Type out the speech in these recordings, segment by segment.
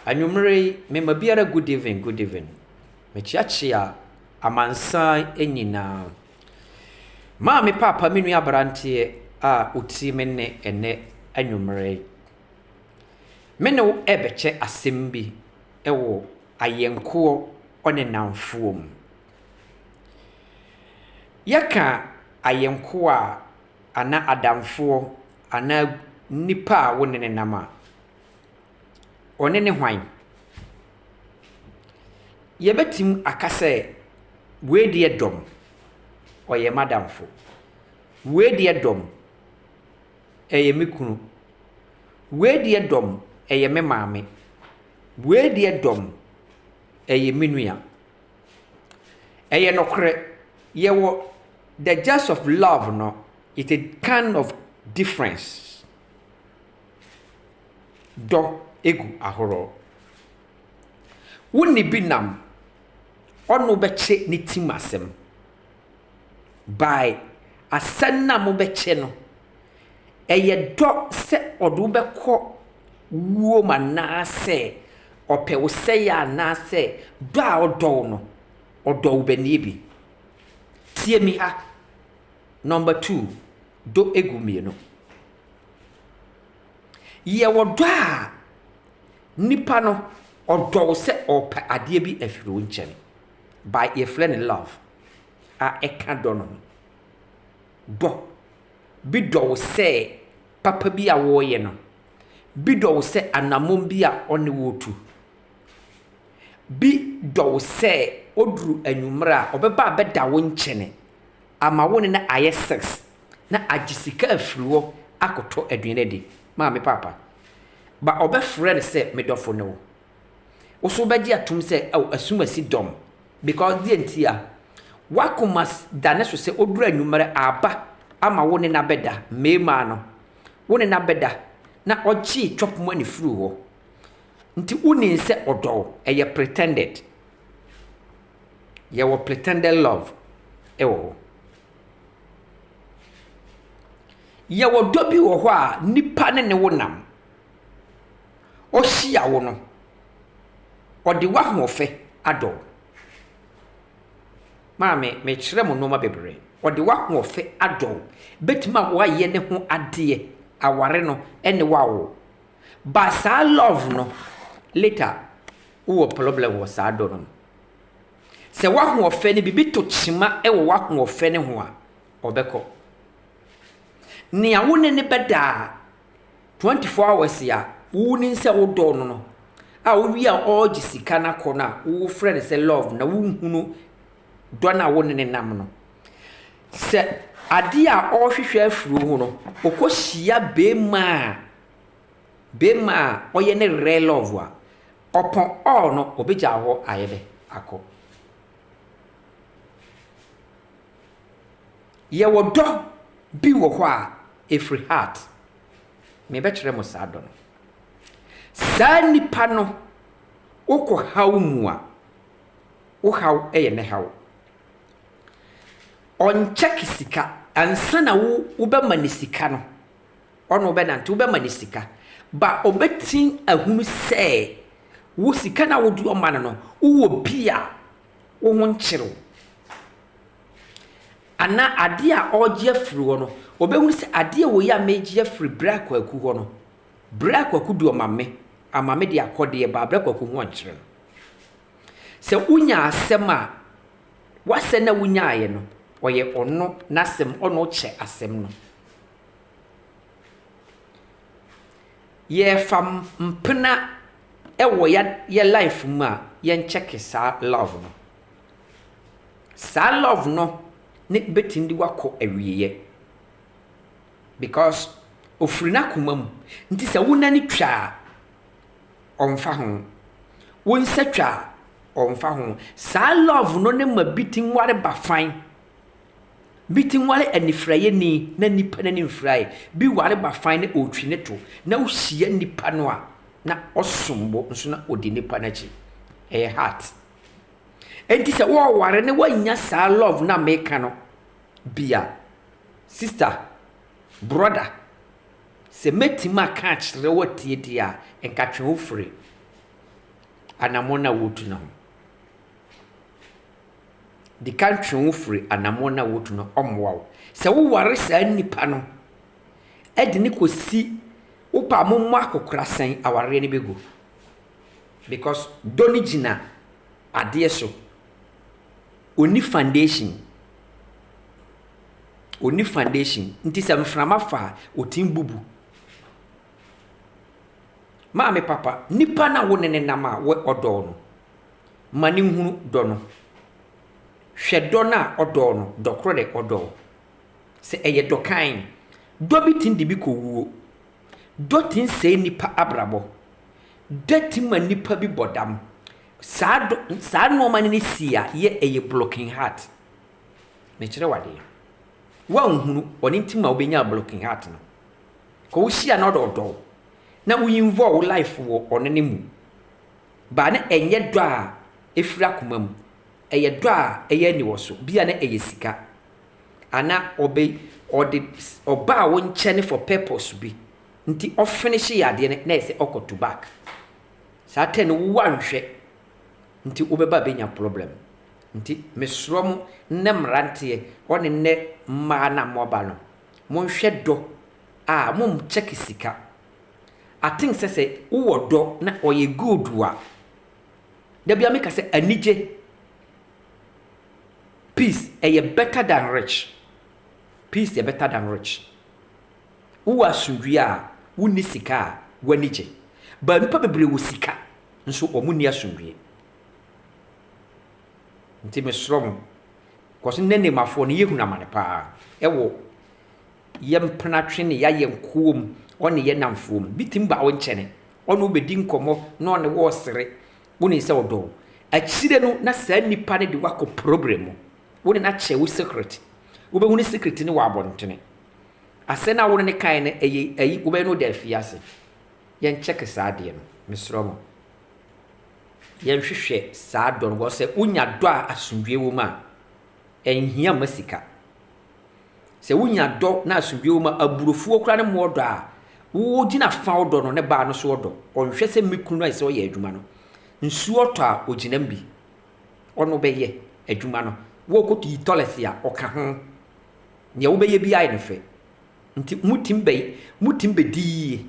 Anwummere yi, mema biara good evening, good evening. Mekyeakyea amansan nyinaa. Maame, paapa, me nua aberanteɛ a wotie me nne ɛnnɛ anwummere yi. Me ne wo rebɛkyɛ asɛm bi wɔ ayɛnkoɔ ne nnamfoɔ mu. Yɛka ayɛnkoɔ a, anaa adamfoɔ anaa nipa a wo ne no nam a, ɔne ne hwan? Yɛbɛtumi aka sɛ wei deɛ dɔm, ɔyɛ m'adamfo. Wei deɛ dɔm, ɛyɛ me kunu. Wei deɛ dɔm, ɛyɛ me maame. Wei deɛ dɔm, ɛyɛ me nua. Ɛyɛ nokorɛ, yɛwɔ the just of love no, it's a kind of difference. Dɔ gu ahorow. Wo ne bi nam, ɔne wo bɛkyɛ ne tim asɛm. By asɛm no a mobɛkyɛ no, ɛyɛ dɔ sɛ ɔde wo bɛkɔ wuo mu anaasɛ ɔpɛ wo sɛeɛ anaasɛ dɔ a ɔdɔ wo no, ɔdɔ wo bɛneɛ bi. Tie me ha. Number two, dɔ gu mmienu. Yɛwɔ dɔ a nipa no ɔdɔ wo sɛ ɔrepɛ adeɛ bi afiri wo nkyɛn. By yɛfrɛ no love a ɛka dɔ no ho. Dɔ bi dɔ wo sɛ papa bi a wɔreyɛ no. Bi dɔ wo sɛ anammɔn bi a ɔne wo retu. Bi dɔ wo sɛ ɔduru anwummerɛ a ɔbɛba abɛda wo nkyɛn ama wo ne no ayɛ sex na agye sika afiri hɔ akɔtɔ aduane adi. Maame paapa. Ba ɔbɛfrɛ no sɛ me dɔfo ne wo. Wo so wobɛgye atom sɛ oh, asumasi dɔm. Because deɛ nti a, w'akoma da ne so sɛ ɔduru anwummerɛ aba ama wo ne no abɛda, mmarima no, wo ne no abɛda na ɔgyee chop money firi hɔ. Nti wonim sɛ ɔdɔ wo, ɛyɛ pretended. Yɛwɔ pretended love wɔ hɔ. Yɛwɔ dɔ bi wɔ hɔ a nipa ne ne wo nam. Ɔhyia wo no, ɔde w'ahoɔfɛ adɔ wo. Maame, mekyerɛ mo nneɛma bebree. Ɔde w'ahoɔfɛ adɔ wo. Bɛtumi a woayɛ ne ho adeɛ, aware no ne wo awo. But saa love no, later, wowɔ problem wɔ saa dɔ no mu. Sɛ w'ahoɔfɛ no, biribi to kyema wɔ w'ahoɔfɛ no ho a, ɔbɛkɔ. Nea wo ne no bɛda a, 24 hours a wonim sɛ wodɔ no no, a wowie a ɔregye sika no akɔ no a, wofrɛ no sɛ love na wonhunu dɔ no a wo ne no nam no. Sɛ adeɛ a ɔrehwehwɛ afiri wo ho no, ɔkɔhyia barima a barima a ɔyɛ ne real love a, ɔpɔn all no, ɔbɛgya hɔ ayɛ dɛ akɔ. Yɛwɔ dɔ bi wɔ hɔ a ɛfiri heart. Mebɛkyerɛ mo saa dɔ no. Saa nipa no, wokɔ haw mu a, wo haw yɛ ne haw. Ɔnkyɛke sika. Ansa na wo wobɛma ne sika no, ɔne wo bɛnante, wobɛma ne sika. Ba ɔbɛtin ahunu sɛ wo sika no a wode ɔma no no, wowɔ bi a wo ho nkyere wo. Anaa adeɛ a ɔregye afiri hɔ no, ɔbɛhunu sɛ adeɛ wei a meregye afiri Bra Kwaku hɔ no, Bra Kwaku de ɔma me, ama me de akɔdeɛ ba Bra Kwaku ho ɔnkyere no. Sɛ wonya asɛm a, w'asɛm no a wonyaeɛ no, ɔyɛ ɔno n'asɛm, ɔno kyɛ asɛm no. Yɛfa mpena wɔ yɛ life mu a, yɛnkyɛke saa love no. Saa love no ne bɛtumi de wakɔ awieɛ. Because ofiri n'akoma mu. Nti sɛ wo nani twa a, ɔmfa ho. Wo nsa twa a, ɔmfa ho. Saa love no ne ma bi ti nware ba fan. Bi ti nware anifiraeɛni na nipa n'ani mfirae. Bi ware ba fan na ɔretwi ne to. Na wohyia nipa no a, na ɔsom bo nso na ɔdi nipa n'akyi. Ɛyɛ heart. Enti sɛ wɔreware na woannya saa love no a meka no bi a, sister, brother, sɛ mɛtumi aka akyerɛ wo atie deɛ a, nka twe wo firi. anammɔn no a woretu no ho. Di kan twe wo ho firi anammɔn no a woretu no, ɔmmoa wo. Sɛ woware saa nipa no de no kɔsi wopɛ a mommɔ akɔkora sɛn awareɛ no bɛgu. Because dɔ no gyina adeɛ so. Ɔnni foundation. Ɔnni foundation. Nti sɛ mframa fa a, ɔtumi bubu. Maame papa, nipa no a wo ne no nam a ɔdɔ wo no, ma no nhunu dɔ no. Hwɛ dɔ no a ɔdɔ wo no, dɔ korɔ dɛ ɔdɔ wo. Sɛ ɛyɛ dɔ kann, dɔ bi tumi de bi kɔ wuo. Dɔ tumi sɛe nipa abrabɔ. Dɔ tumi ma nipa bi bɔ dam. Saa dɔ saa nneɛma no si a yɛ ɛyɛ broken heart. Mekyerɛ wo adeɛ. Woanhunu, ɔno nti ma wobɛnya broken heart no. Kɔ wohyia na ɔdɔ ɔdɔ wo na wo involve wo life wɔ ɔno ne mu. Baa na ɛnyɛ dɔ a ɛfiri akoma mu. Ɛyɛ dɔ a ɛyɛ aniwɔ so. Bi a na ɛyɛ sika. Anaa ɔbɛ ɔde ɔbaa wo nkyɛn for purpose bi. Nti ɔfinish yɛ adeɛ no na ɛsɛ ɔkɔ to back. Saa tɛ no woanhwɛ nti wobɛba abɛnya problem. Nti mesrɛ mo nnɛ mmeranteɛ ɔne nnɛ mmaa na moaba no, monhwɛ dɔ a monkyɛke sika. I think sɛ sɛ wowɔ dɔ na ɔyɛ good a, da bia meka sɛ anigye, peace ɛyɛ better than rich. Peace yɛ better than rich. Wowɔ asomdwie a wonni sika a w'ani gye. Ba nnipa bebree wɔ sika nso wɔn nni asomdwie. Nti mesrɛ mo, kɔso nnɛ nnɛmafoɔ no yɛhunu amane paa ɛwɔ yɛ mpenatwe ne yɛayɛ nkoa mu ɔne yɛ namfoɔ mu. Bi tumi ba wo nkyɛne, ɔne wo bɛdi nkɔmmɔ na ɔne wo ɔsere, wone sɛ ɔdɔ wo. Akyire no na saa nipa no de wakɔ problem mu. Wo ne no akyɛ wo secret. Wobɛhu ne secret no wɔ abɔntene. Asɛm no a wo ne no kae no ɛyɛ ayi wobɛyɛ no da afiase. Yɛnkyɛke saa adeɛ no. Mesrɛ mo. Yɛnhwehwɛ saa dɔ no because sɛ wonya dɔ a asomdwie wɔ mu a, ɛnhia mma sika. Sɛ wonya dɔ na asomdwie wɔ mu a, aburofoɔ koraa ne mmoɔ dɔ a, wogyina fa wo dɔ no ne baa no so ɔdɔ. Ɔnhwɛ sɛ me kunu ayɛ sɛ ɔyɛ adwuma no. Nsuo tɔ a, ɔgyina mu bi. Ɔno bɛyɛ adwuma no. Wɔkɔtu yi toilet a, ɔka ho. Nea wobɛyɛ biara yɛ no fɛ. Nti motumi bɛ motumi bɛdi yie.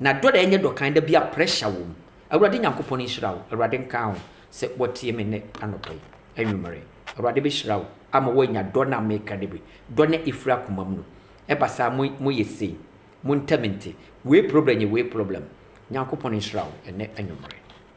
Na dɔ da ɛnyɛ dɔ kan da bi a pressure wɔ mu. Awurade Nyankopɔn nhyira wo. Awurade nka ho sɛ wɔtie me nnɛ anɔpa yi, anwummere. Awurade bɛhyira wo ama woanya dɔ no a meka no bi. Dɔ no a ɛfiri akoma mu no. Ɛba saa mo moyɛ sei. Mo ntam nte. Wei problem nyɛ wei problem. Nyankopɔn nhyira wo ɛnnɛ anwummere.